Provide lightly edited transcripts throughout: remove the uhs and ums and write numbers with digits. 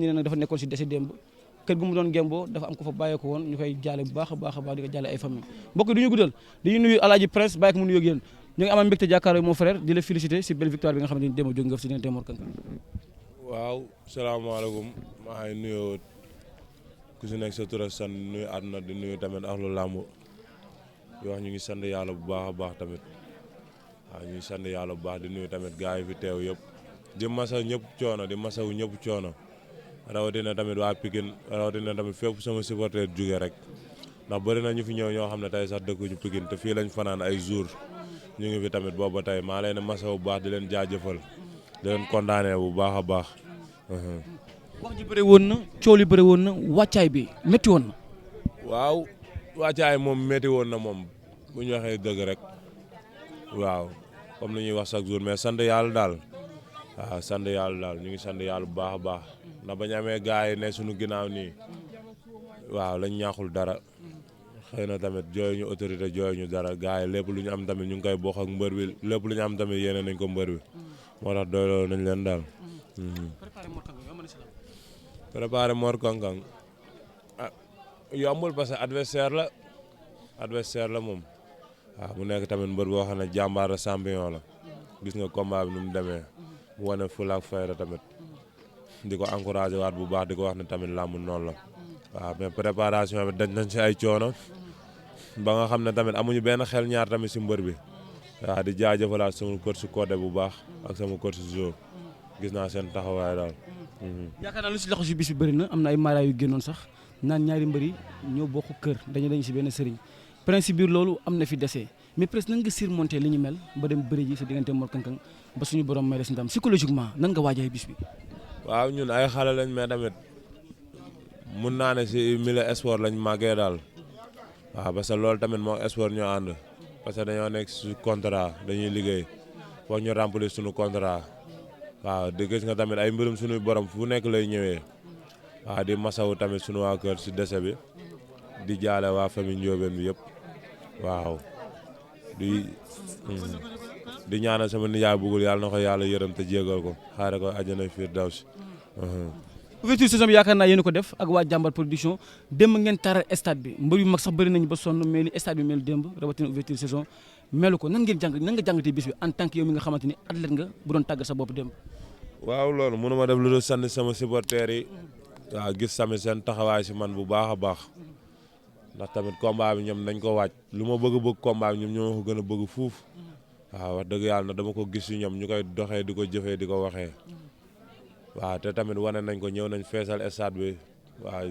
ñu ne dafa nekkoon si dese démb kër gu mu doon gémboo dafa am ko fa bàyyeeko woon ñu koy jaale bu baax a baax di ko jaale ay famille mbokk du ñu guddal dañuy nuyu Alaaji Prince bàyyi ko mu nuyu ak yéen ñu ngi amal mbégte jàkkaarloo mon frère di la féliciter si belle victoire bi nga xamante ni démb jóg nga fi si diggante Mor Kang Kang. waaw salaamaaleykum maa ngi nuyoo ku si nekk sa tur ak sant nuyu àdduna di nuyu tamit ak lu làmb yoo wax ñu ngi sant yàlla bu baax a baax tamit waaw ñu ngi sant yàlla bu baax di nuyu tamit gars yi fi teew yëpp di masaw ñëpp coono di masawu ñëpp coono rawatina tamit waa Pikine rawatina tamit fépp sama supporter jóge rek ndax bëri na ñu fi ñëw ñoo xam ne tey sax dëkkuñu Pikine te fii lañ fanaan ay jours ñu ngi fi tamit booba tey maa leen masawu bu baax di leen jaajëfal di leen kontaanee bu baax a baax. wax ji bëri woon na coow li bëri woon na wàccaay bi métti woon na. waaw wàccaay moom métti woon na moom bu ñu waxee dëgg rek waaw comme li ñuy wax chaque jour mais sant yàlla daal waaw sant yàlla daal ñu ngi sant yàlla bu baax a baax ndax bañ amee gars yi ne suñu ginnaaw nii waaw lañ ñaaxul dara xëy na tamit jooyu ñu autorité jooyu ñu dara gars yi lépp lu ñu am tamit ñu ngi koy bokk ak mbër bi lépp lu ñu am tamit yéene nañ ko mbër bi moo tax doyloo nañ leen daal. préparé Mor Kang Kang ah yombul parce que adversaire la moom waaw mu nekk tamit mbër boo xam ne jàmbaar champion la gis nga combat bi nu mu demee mu wane fulla ak fayda tamit di ko encouragé waat bu baax di ko wax ne tamit làmb noonu la waaw mais préparation bi dañ nañ si ay coono ba nga xam ne tamit amuñu benn xel ñaar tamit si mbër bi waaw di jaajëfalaat sama coach Codé bu baax ak sama coach Zo gis naa seen taxawaay daal. yaakaar naa lu si loxo si bis bi bëri na am na ay mara yu génnoon sax naan ñaari mbër yi ñoo bokk kër dañu si benn sëriñ principe biir loolu am na fi dese mais presque nan nga surmonter li ñu mel ba dem bëri ji sa diggante Mor Kang Kang ba suñu borom may la si ndam psychologiquement nan nga waajee bis bi. waaw ñun ay xale lañ mais tamit mun naa ne si milieu sport lañ màggee daal waaw parce que loolu tamit moo sport ñoo ànd parce que dañoo nekk su contrat dañuy liggéey foog ñu remplir suñu contrat. waaw di gis nga tamit ay mbirum suñuy borom fu nekk lay ñëwee waaw di masawu tamit suñu waa kër si dese bi di jaale waa famille Ndiobène bi yëpp waaw di ñaanal sama nijaay bugul yàlla na ko yàlla yërëm te jégal ko xaare ko àjjana firdawsi. ouverture saison bi yaakaar naa yéen ko def ak waa jàmbar production démb ngeen taral stade bi mbër yu mag sax bëri nañu ba sonn mais li stade bi mel démb rawatina ouverture saison melu ko nan nga jàngatee bis bi en tant que yow mi nga xamante ni athlète nga bu doon tàggat sa bopp démb. waaw loolu mënu ma def lu dul sant sama supporters yi waaw gis tamit seen taxawaay si man bu baax a baax ndax tamit combat bi ñoom dañ ko waaj lu ma bëgg combat bi ñoom ñoo ko gën a bëgg fuuf waaw wax dëgg yàlla na dama ko gis si ñoom ñu koy doxee di ko jëfee di ko waxee waaw te tamit wane nañ ko ñëw nañ feesal stade bi waaw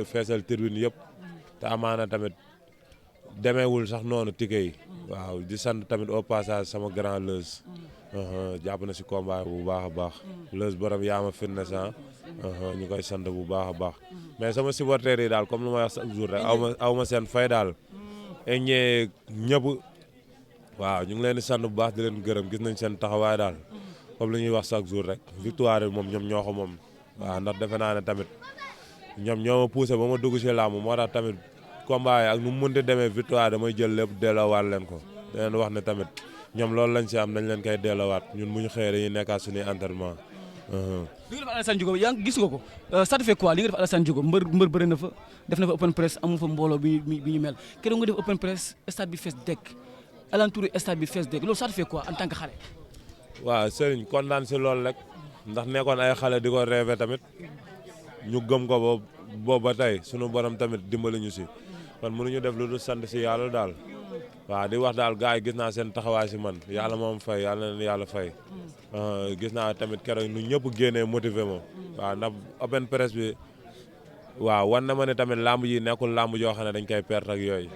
feesal tribune yëpp te amaana tamit demeewul sax noonu tike yi waaw di sant tamit au passage sama grand Leuz jàpp na si combat bu baax a baax Leuz borom yaama fitness ñu koy sant bu baax a baax mais sama supporters yi daal comme lu ma wax chaque jour rek aw ma seen fay daal et ñee ñëpp waaw ñu ngi leen di sant bu baax di leen gërëm gis nañ seen taxawaay daal comme li ñuy wax chaque jour rek victoire bi moom ñoom ñoo ko moom waaw ndax defe naa ne tamit ñoom ñoo ma poussé ba ma dugg si làmb moo tax tamit combat yi ak nu mu mënti demee victoire damay jël lépp delloowaat leen ko da leen wax ne tamit ñoom loolu lañ si am dañ leen koy delloowaat ñun bu ñu xëyee dañuy nekkaat suñuy entraînement. li nga def Alassane Diogo yaa gis nga ko ça te fait quoi li nga def Alassane Diogo mbër bëri na fa def na fa open press amu fa mbooloo bi ñu mel keroog nga def open press stade bi fees dekk alentour stade bi fees dekk loolu ça te fait quoi en tant que xale. waaw Serigne kontaan si loolu rek ndax nekkoon ay xale di ko rêvé tamit ñu gëm ko boobu ba tey sunu borom tamit dimbali ñu si kon mënuñu def lu dul sant si yàlla daal waaw di wax daal gars yi gis naa seen taxawaay si man yàlla moom fay yàlla na leen yàlla fay gis naa tamit keroog nu ñëpp génnee motivé ma waaw ndax open press bi waaw wan na ma ne tamit làmb yi nekkul làmb joo xam ne dañ koy perte ak yooyu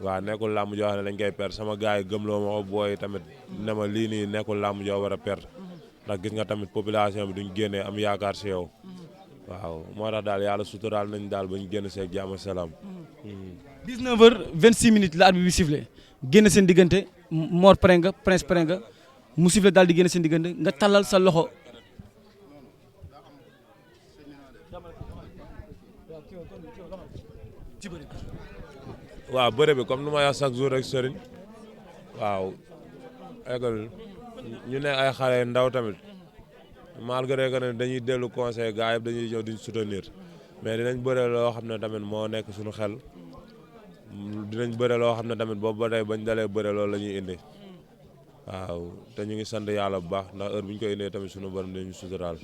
waaw nekkul làmb joo xam ne dañ koy perte sama gars yi gëmloo ma ko booy tamit ne ma lii nii nekkul làmb joo war a perte ndax gis nga tamit population bi duñ génnee am yaakaar si yow waaw moo tax daal yàlla suturaal nañ daal ba ñu génn seeg jàmm salaam. 19h26 la arbitre bi sifflé génn seen diggante Mor pare nga Prince pare nga mu sifflé daal di génn seen diggante nga tallal sa loxo. waaw bëre bi comme nu ma wax chaque jour rek sëriñ waaw école ñu ne ay xale ndaw tamit malgré que ne dañuy dellu conseil gars yëpp dañuy ñëw duñ soutenir mais dinañ bëre loo xam ne tamit moo nekk suñu xel dinañ bëre loo xam ne tamit boobu ba tey bañ dalee bëre loolu la ñuy indi waaw te ñu ngi sant yàlla bu baax ndax heure bu ñu ko indee tamit suñu borom dañu suturaal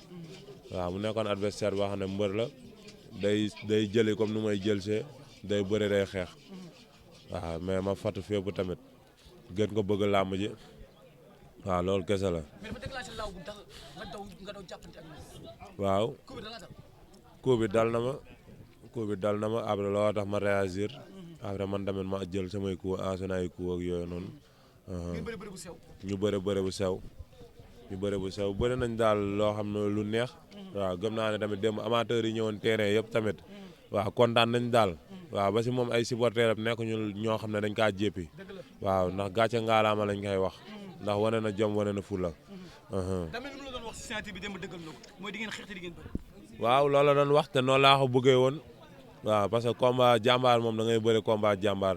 waaw mu nekkoon adversaire boo xam ne mbër la day jëli comme nu may jël see day bëre day xeex waaw mais ma fàttu fépp tamit gën ko bëgg làmb ji waaw loolu kese la. mais dafa déclenché laaw bu dal nga daw jàppante ak moom. waaw. coup bi dal na ma après looloo tax ma réagir après man tamit ma jël samay coup enchaîné ay coup ak yooyu noonu. ñu bëre bëre bu sew. bëri nañ daal loo xam ne lu neex. waaw gëm naa ne tamit démb amateurs yi ñëwoon terrain yëpp tamit. waaw kontaan nañ daal. waaw ba si moom ay supporters am nekk ñu ñoo xam ne dañ kaa jéppi. waaw ndax gàcce ngaalaama lañ koy wax. ndax wane na jom wane na fulla. waaw loolu la doon wax te noonu laa ko bëggee woon. waaw parce que combat jàmbaar moom da ngay bëri combat jàmbaar.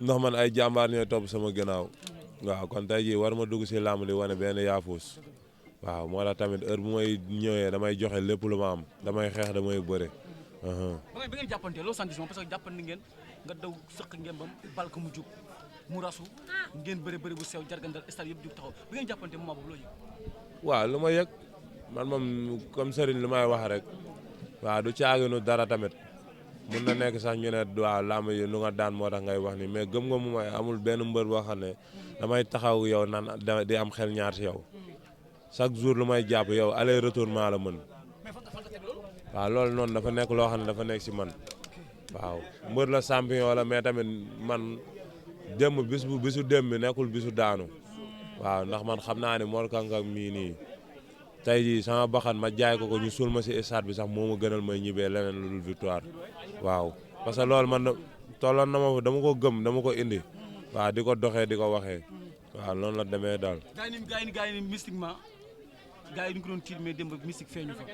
ndax man ay jàmbaar ñooy topp sama gannaaw. waaw kon tey jii war ma dugg si làmb di wane benn yaafuus. waaw moo tax tamit heure bu may ñëwee damay joxe lépp lu ma am damay xeex damay bëre. ba ngeen jàppante loo sant si moom parce que jàppante ngeen nga daw sëq ngeen bam bal ko mu jug mu rasu ngeen bëri bu sew jargandal stade yëpp jug taxaw bi ngeen jàppante moment boobu loo yëg. waaw lu ma yëg man moom comme Serigne lu may wax rek waaw du caaginu dara tamit mun na nekk sax ñu ne waaw làmb yi lu nga daan moo tax ngay wax ni mais gëm nga mu may amul benn mbër boo xam ne damay taxaw yow naan di am xel ñaar si yow chaque jour lu may jàpp yow aller retour maa la mën. waaw loolu noonu dafa nekk loo xam ne dafa nekk si man waaw mbër la champion la mais tamit man démb bisu démb bi nekkul bisu daanu waaw ndax man xam naa ne Mor Kang Kang mii nii tey jii sama baxan ma jaay ko ñu suul ma si stade bi sax moo ma gënal may ñibbee leneen lu dul victoire waaw parce que loolu man tolloon na ma fa dama ko gëm dama ko indi waaw di ko doxee di ko waxee waaw noonu la demee daal. gaa yi ni mystiquement gaa yi ñu ko doon tiit mais démb mystique feeñu fa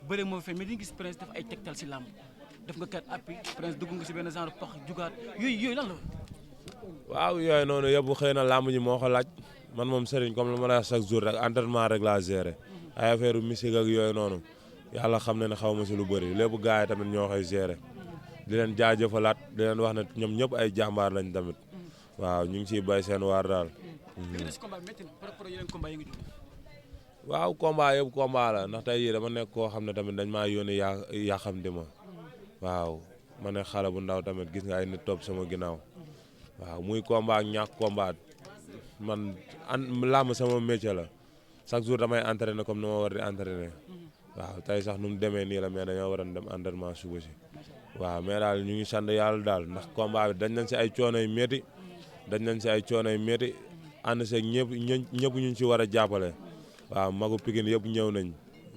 bëre moo feeñ mais dañu gis Prince def ay tegtal si làmb def nga kat appui Prince dugg nga si benn genre pax jugaat yooyu lan la. waaw yooyu noonu yëpp xëy na làmb ji moo ko laaj man moom Serigne comme lu ma la wax chaque jour rek entraînement rek laa géré ay affaire musique ak yooyu noonu yàlla xam na ne xaw ma si lu bëri lépp gars yi tamit ñoo koy géré di leen jaajëfalaat di leen wax ne ñoom ñëpp ay jàmbaar lañ tamit waaw ñu ngi ciy bay seen waar daal. waaw combat yëpp combat la ndax tey jii dama nekk koo xam ne tamit dañ maa yónni yaa xam di ma waaw ma ne xale bu ndaw tamit gis nga ay nit topp sama ginnaaw waaw muy combat ak ñàkk combat man làmb sama métier la chaque jour damay entraîner comme ni ma war di entraîner waaw tey sax nu mu demee nii la mais dañoo war a dem entraînement suba si waaw mais daal ñu ngi sant yàlla daal ndax combat bi dañ nañ si ay coono yu métti ànd seeg ñëpp ñu ci war a jàppale waaw magu Pikine yëpp ñëw nañ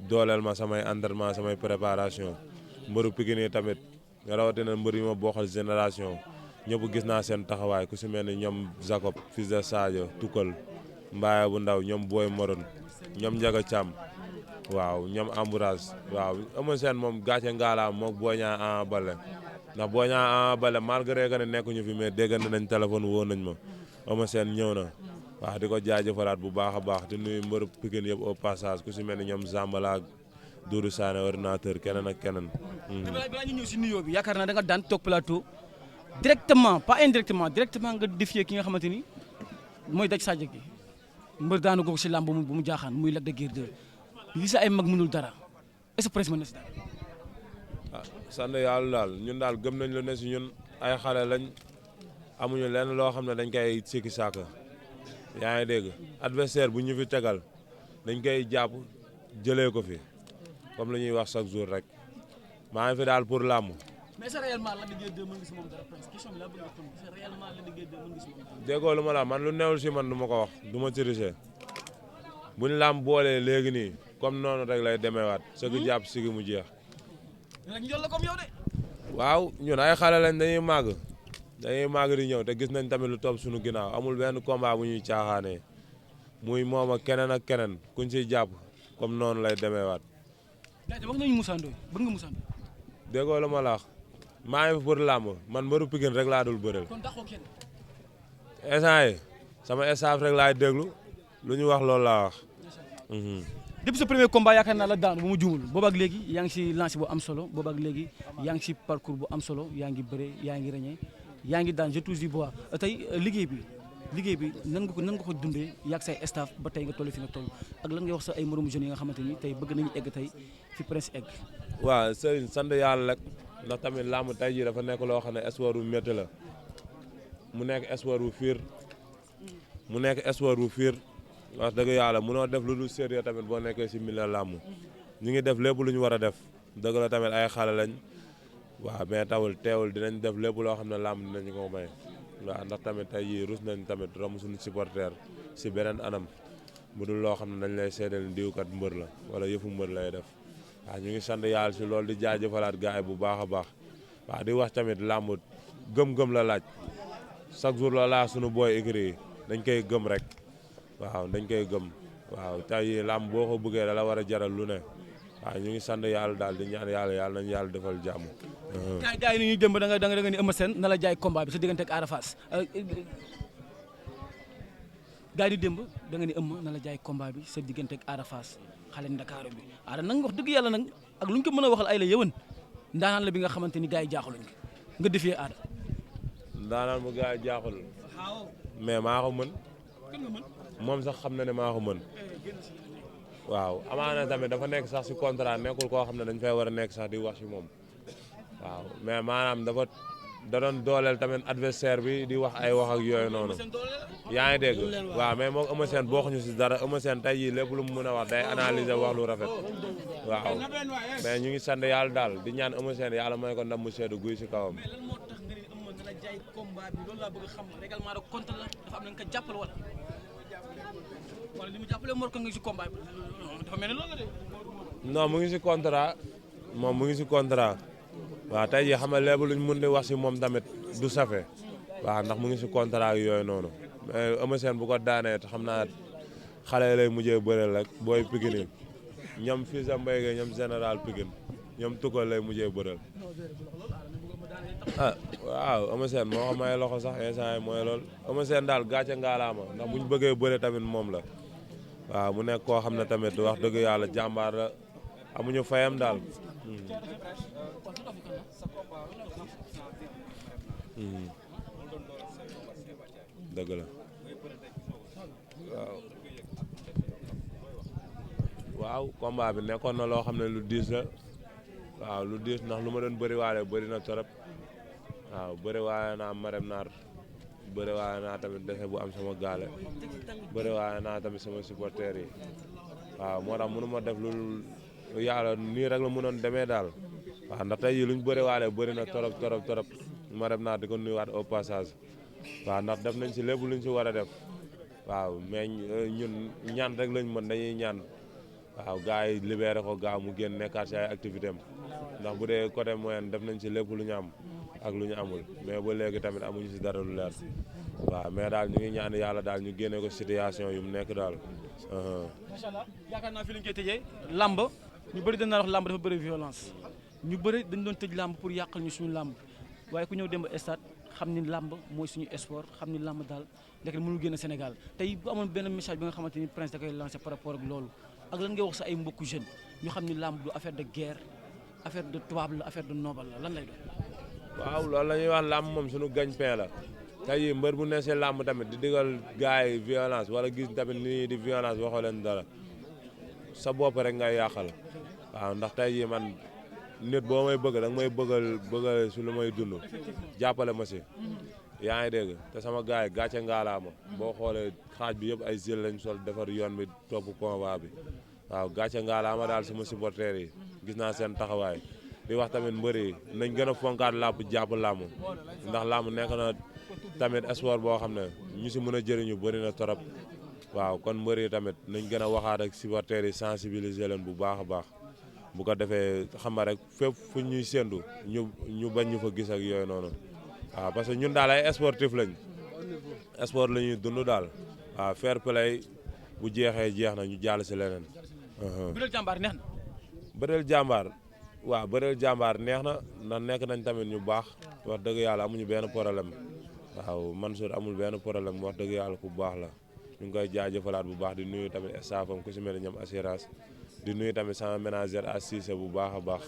dooleel ma samay entraînement samay préparation mbëru Pikine yi tamit rawatina mbër yi ma bokkal génération ñëpp gis naa seen taxawaay ku si mel ni ñoom Jacob fils de Sadio Tukal Mbaye bu ndaw ñoom Boy Moron ñoom Ndiaga Thiam waaw ñoom Ambourage waaw ama seen moom gàcce ngaalaam moom Boy Niang Ama Baldé ndax Boy Niang Ama Baldé malgré que ne nekkuñu fi mais déggante nañ téléphone woo nañ ma ama seen ñëw na waaw di ko jaajëfalaat bu baax a baax di nuyu mbër Pikine yëpp au passage ku si mel ni ñoom Zambala ak Doudou Sané ordinateur keneen ak keneen. balaa ñu ñëw si nuyoo bi yaakaar naa da nga daan toog plateau directement pas indirectement directement nga défier ki nga xamante ni mooy daj Sadio gi mbër daanu ko si làmb bu mu jaaxaan muy Lac de Guiers 2 li sa ay mag mënul dara est-ce que Prince mën na si dara. ah sant yàlla daal ñun daal gëm nañ lu ne si ñun ay xale lañ amuñu lenn loo xam ne dañ koy sikki saaka. yaa ngi dégg adversaire bu ñu fi tegal dañ koy jàpp jëlee ko fi comme li ñuy wax chaque jour rek maa ngi fi daal pour làmb. mais est-ce que réellement Lac de Guiers 2 mën nga si moom dara Prince question bi laa bëgg a xam est-ce que réellement Lac de Guiers 2 mën nga si moom dara. déggoo lu ma la man lu newul si man du ma ko wax du ma tricher buñ làmb boolee léegi nii comme noonu rek lay demeewaat sëgg jàpp sigi mu jeex. nag ñool la comme yow de. waaw ñun ay xale lañ dañuy màgg di ñëw te gis nañ tamit lu topp suñu ginnaaw amul benn combat bu ñuy caaxaanee muy moom ak keneen kuñ siy jàpp comme noonu lay demeewaat. wax nañu Moussa Ndoye bëgg nga Moussa Ndoye. déggoo la ma la wax maa ngi fi pour làmb man mbëru Pikine rek laa dul bëreel. kon taxoo kenn. instant yi sama staff rek laay déglu lu ñu wax loolu laa wax. depuis sa premier combat yaakaar naa la daanu bu ma juumul boobaak léegi yaa ngi si lancé bu am solo boobaak léegi yaa ngi si parcours bu am solo yaa ngi bëre yaa ngi ràññee yaa ngi daan je touche du bois tey liggéey bi nan nga ko dundee yaag say staff ba tey nga toll fi nga toll ak lan ngay wax sa ay moromu jeunes yi nga xamante ni tey bëgg nañu egg tey fi Prince egg. waaw Serigne sant yàlla rek ndax tamit làmb tey jii dafa nekk loo xam ne espoir bu métti la mu nekk espoir bu fiir wax dëgg yàlla mënoo def lu dul sérieux tamit boo nekkee si milieu làmb ñu ngi def lépp lu ñu war a def dëgg la tamit ay xale lañ waaw mais teewul dinañ def lépp loo xam ne làmb dinañ ko may waaw ndax tamit tey jii rus nañ tamit romb suñu supporter si beneen anam mu dul loo xam ne dañ lay seedeel diwkat mbër la wala yëfu mbër lay def waaw ñu ngi sant yàlla si loolu di jaajëfalaat gars yi bu baax a baax waaw di wax tamit làmb gëm-gëm la laaj chaque jour la laa suñu booy écrit yi dañ koy gëm rek waaw dañ koy gëm waaw tey làmb boo ko bëggee da la war a jaral lu ne waaw ñu ngi sant yàlla daal di ñaan yàlla nañu yàlla defal jàmm. gars yi ni ñuy démb da nga ni Eumeu Sène na la jaay combat bi sa diggante ak Ada Fass gars yi di démb da nga ni Eumeu na la jaay combat bi sa diggante ak Ada Fass xale Ndakaaru bi Ada nag wax dëgg yàlla nag ak lu ñu ko mën a waxal ay la yëwan ndaanaan la bi nga xamante ni gars yi jaaxaluñ ko nga defee Ada. ndaanaan mu gars yi jaaxul mais maa ko mën moom sax xam na ne maa ko mën waaw amaana tamit dafa nekk sax si contrat nekkul koo xam ne dañ fay war a nekk sax di wax si moom waaw mais maanaam da doon dooleel tamit adversaire bi di wax ay wax ak yooyu noonu yaa ngi dégg waaw mais moom Eumeu Sène bokkuñu si dara Eumeu Sène tey jii lépp lu mu mën a wax day analyser wax lu rafet waaw mais ñu ngi sant yàlla daal di ñaan Eumeu Sène yàlla may ko ndam mu seddu guy si kawam. jaay combat bi loolu laa bëgg a xam règlement de compte la dafa am nañ ko jàppale wala li mu jàppale Mor ko nga si combat bi dafa mel ni loolu la de. non mu ngi si contrat moom mu ngi si contrat waaw tey jii xam nga lépp luñ mun di wax si moom tamit du safe waaw ndax mu ngi si contrat yooyu noonu mais Eumeu Sène bu ko daanee xam naa xale lay mujjee bëreel rek booy Pikine ñoom fii sa mbéy ga ñoom général Pikine ñoom tukkal lay mujjee bëreel. ah waaw Eumeu Sène moo ko may loxo sax instant yi mooy loolu Eumeu Sène daal gàcce ngaalaama ndax bu ñu bëggee bëre tamit moom la waaw mu nekk koo xam ne tamit wax dëgg yàlla jàmbaar la amuñu fayam daal. dëgg la waaw combat bi nekkoon na loo xam ne lu diis la waaw lu diis ndax lu ma doon bëri waale bëri na torop waaw bëri waaye naa marem naar bëri waaye naa tamit dese bu am sama gaale bëri waaye naa tamit sama supporters yi waaw moo tax mënu ma def lu yàlla nii rek la mënoon demee daal waaw ndax tey jii luñ bëri waale bëri na torop marem naar di ko nuyuwaat au passage waaw ndax def nañ si lépp luñ si war a def waaw mais ñun ñaan rek lañ mën dañuy ñaan waaw gars yi libéré ko gaaw mu génn nekkaat si ay activité am ndax bu dee côté moyen def nañ si lépp lu ñu am ak lu ñu amul mais ba léegi tamit amuñu si dara lu leer waaw mais daal ñu ngi ñaan yàlla daal ñu génne ko situation yu mu nekk daal. macha allah yaakaar naa fi lañ koy tëjee làmb ñu bëri dañ naan wax làmb dafa bëri violence ñu bëri dañ doon tëj làmb pour yàqal ñu suñu làmb waaye ku ñëw dem ba stade xam ni làmb mooy suñu sport xam ni làmb daal lekk mënul génn Sénégal tey bu amoon benn message bi nga xamante ni Prince da koy lancé par rapport ak loolu ak lan ngay wax sa ay mbokku jeunes ñu xam ni làmb du affaire de guerre affaire de tubaab la affaire de noble la lan lay doon. waaw loolu la ñuy wax làmb moom suñu gagne-pain la tey jii mbër bu neesee làmb tamit di digal gars yi violence wala gis tamit ni di violence waxoo leen dara sa bopp rek ngay yàqal waaw ndax tey jii man nit boo may bëgg da nga may bëggal su lu may dund jàppale ma si yaa ngi dégg te sama gars yi gàcce ngaalaama boo xoolee xaaj bi yëpp ay gilets lañ sol defar yoon bi topp convoi bi waaw gàcce ngaalaama daal sama supporters yi gis naa seen taxawaay di wax tamit mbër yi nañ gën a fonkaat làmb jàpp làmb ndax làmb nekk na tamit sport boo xam ne ñu si mën a jëriñu bëri na torop waaw kon mbër yi tamit nañ gën a waxaat ak supporters yi sensibiliser leen bu baax a baax bu ko defee xam nga rek fépp fu ñuy séntu ñu bañ ñu fa gis ak yooyu noonu waaw parce que ñun daal ay sportif lañ sport la ñuy dund daal waaw fair play bu jeexee jeex na ñu jàll si leneen. bëreel jàmbaar neex na. bëreel jàmbaar waaw bëreel jàmbaar neex na ndax nekk nañ tamit ñu baax wax dëgg yàlla amuñu benn problème waaw Mansour amul benn problème wax dëgg yàlla ku baax la ñu ngi koy jaajëfalaat bu baax di nuyu tamit staffam ku si mel ni ñoom assurance di nuyu tamit sama ménagère à Cissé bu baax a baax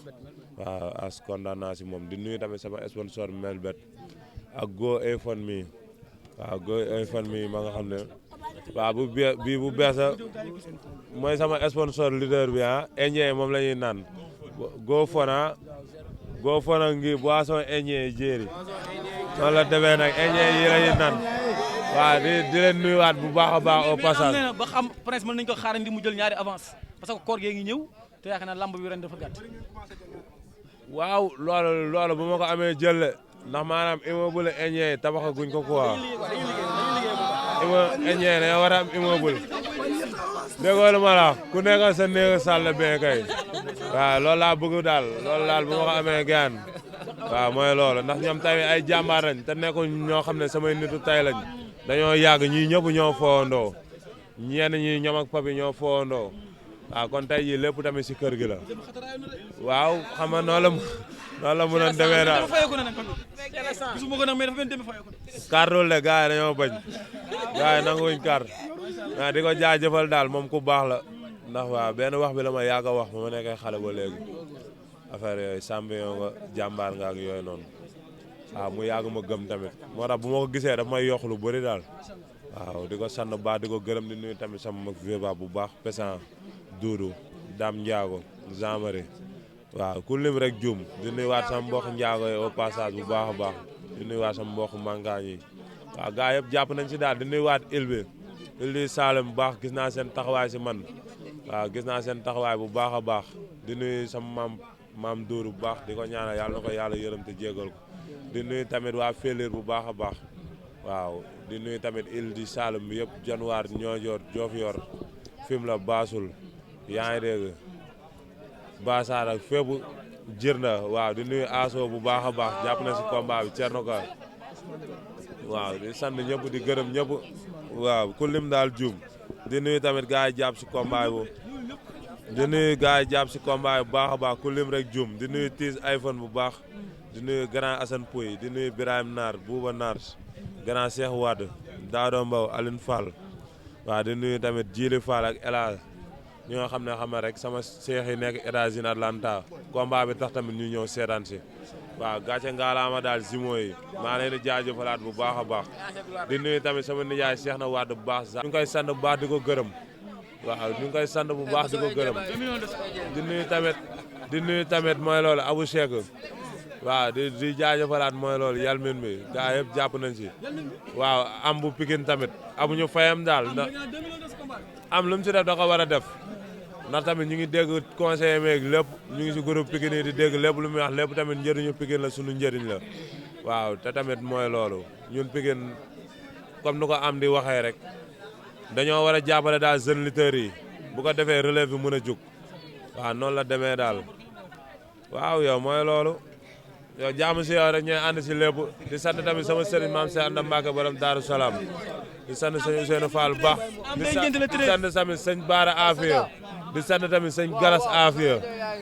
waaw as kontaan naa si moom di nuyu tamit sama sponsor Melbet ak Go iPhone mi waaw Go iPhone mi ma nga xam ne waaw bii bu beesa mooy sama sponsor leader bi indien moom la ñuy naan Go Fona ngi boisson indien jéeri noonu la demee nag indien yi la ñuy naan waaw di leen nuyuwaat bu baax a baax au passage. mais ba xam Prince mën nañu ko xaarandi mu jël ñaari avance parce que koor gee ngi ñëw te yaakaar naa lamb bi ren dafa gàtt. waaw loolu bu ma ko amee jël ndax maanaam immeuble indien yi tabaxaguñ ko quoi indien dañoo war a am immeuble déggoo lu ma la ku nekk sa néeg salle bien kay waaw loolu laa bëgg daal bu ma ko amee gaan waaw mooy loolu ndax ñoom tamit ay jàmbaar lañ te nekkuñ ñoo xam ne samay nitu tay lañ dañoo yàgg ñii ñëpp ñoo foondoo ñenn ñi ñoom ak papi ñoo foondoo waaw kon tey jii lépp tamit si kër gi la waaw xam nga noonu la mën a demee daal carte loolu de gars yi dañoo bañ gars yi nanguwuñ carte waaw di ko jaajëfal daal moom ku baax la ndax waaw benn wax bi la ma yàgg a wax ba ma nekkee xale ba léegi affaire yooyu champion nga jàmbaar nga ak yooyu noonu waaw mu yàgg ma gëm tamit moo tax bu ma ko gisee daf may yokk lu bëri daal waaw di ko sant bu baax di ko gërëm di nuyu tamit sama mag Véba bu baax Pesan Doudou Dame Ndiago Jean-Marie waaw ku lim rek juum di nuyuwaat sama mbokk Ndiago yi au passage bu baax a baax di nuyuwaat sama mbokk Mangaañ yi waaw gars yëpp jàpp nañ si daal di nuyuwaat il bi Salem bu baax gis naa seen taxawaay si man waaw gis naa seen taxawaay bu baax a baax di nuyu sama maam Dóoru bu baax di ko ñaanal yàlla na ko yàlla yërëm te jégal ko di nuyu tamit waa Félir bu baax a baax waaw di nuyu tamit il di Salem bi yëpp Januar Ñoojoor Diofior Fimela Baasul yaa ngi dégg Baasaar ak fépp jër na waaw di nuyu Aso bu baax a baax jàpp na si combat bi Thierno Ka waaw di sant ñëpp di gërëm ñëpp waaw ku lim daal juum di nuyu tamit gars yi jàpp si combat bu di nuyu gars yi jàpp si combat bu baax a baax ku lim rek juum di nuyu Tiis iPhone bu baax di nuyu grand Assane Pouy di nuyu Birahim Naar Bouba Naar grand Cheikh Wade Daado Mbaw Aline Fall waaw di nuyu tamit Djili Fall ak El Hadj ñi nga xam ne rek sama seex yi nekk États-Unis Atlanta combat bi tax tamit ñu ñëw seetaan si waaw gàcce ngaalaama daal zimo yi maa leen di jaajëfalaat bu baax a baax di nuyu tamit sama nijaay Cheikh na Wade bu baax ñu ngi koy sant bu baax di ko gërëm waaw ñu ngi koy sant bu baax di ko gërëm di nuyu tamit mooy loolu Abou Cheikh waaw di jaajëfalaat mooy loolu yalmin bi gaa yëpp jàpp nañ si waaw am bu Pikine tamit amuñu fayam daal am lu mu si def da ko war a def ndax tamit ñu ngi dégg conseiller meeg lépp ñu ngi si groupe Pikine yi di dégg lépp lu muy wax lépp tamit njëriñu Pikine la sunu njëriñ la waaw te tamit mooy loolu ñun Pikine comme nu ko am di waxee rek dañoo war a jàppale daal jeunes lutteurs yi bu ko defee relève bi mën a jug waaw noonu la demee daal waaw yow mooy loolu yow jaamu si yow rek ñooy ànd si lépp di sant tamit sama sëriñ maam Cheikh Anta Mbacke borom Daaru Salaam di sant sëñ Ousseynou Fall bu baax di sant tamit sëñ Baara Afia di sant tamit sëñ Galas Afia